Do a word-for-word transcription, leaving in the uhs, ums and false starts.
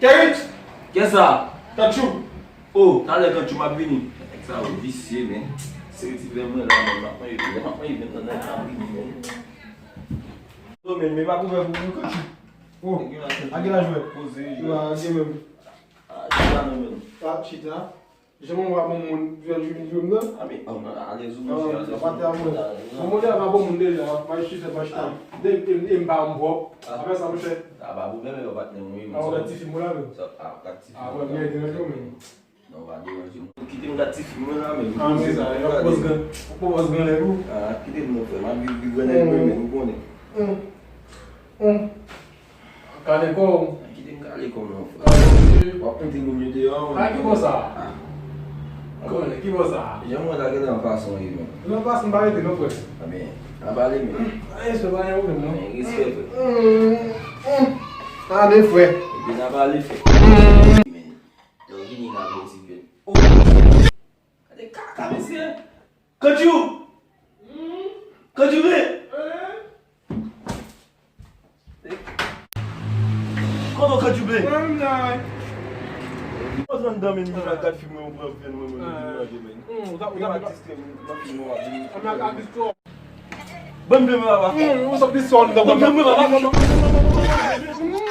Kèrit! Kiyès sa? Kantchou! Oh, talè Kantchou m ap vini. Nèg sa yo visye, men. Se ti vè mwen la, men m ap manje, men m ap manje, men nèg sa vini, men. Oh, men, men m ap ouvè pou ou, Kantchou. Oh, a ki laj ou ye? Poze, jwe. A, gen menm. A, chita non, men. A, chita. Jan mwen wè bon moun, jwenn jwenn jwenn nan. A, men, oh, non, alèz ou, monchè, alèz ou. Bon, moun deja pa bon moun deja, m al chita, m al chita. De, e, e m pa m pwòp. Apre sa, monchè. A, pa pwoblèm, yo patnè mwen, a, ou gad ti fim ou la, men. Sa, a, gad ti fim. A, wè, byen, byen, byen, men. Non, pa deranje m. Kite m gad ti fim mwen la, men. A, men sa, yo pòz gran, pòz gran lè ou. A, kite m, mon frè, m ap viv, viv gran lè mwen, men, ou konnen. Kale kò w. Kite m kale kò m non, frè. W ap monte lou m deyò, men. A, ki bò sa? Konnen, ki bò sa? Jan mwen ta gentan nan fason w ye, men. Nan fason m pa rete non, frè. A, men, n ap ale, men. A, respè, pa gen pwoblèm, non. Men, respè, frè. A, men, frè. Epi n ap ale, frè. Men, yo vini la, bon, ti pèt. Oh! Gade kaka, mesye. Kantchou! Kantchou ble! Kote w Kantchou ble? Mwen menm la. Mwen pran dan men nou la, gad fim mwen, ou pran vyen mwen, mwen vin manje men. Ou ta, ou ta, ou ta. Ban m vyen mwen, papa. Ou sot pi sòl, ou ta. Ban m vyen mwen, papa.